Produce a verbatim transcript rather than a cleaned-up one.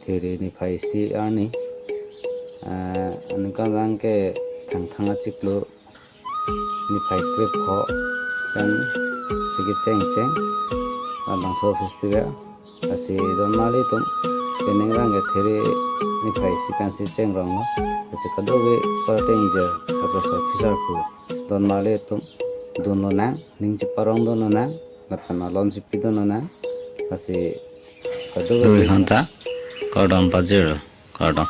There niphai isi arni, ah, aningkanvang ke Thangthang achiklo niphai krepho pen si kecheng cheng labangso festival. Lasi don marli atum, penang vang ke There niphai isi pensi chengronglo. Lasi kadokave partengjir, kaprek officer pu don marli atum dun lonang, ning cheparong dun lonang, lapen alon chepi dun lonang. Lasi kadokave dui hanta kardom pajir, kardom.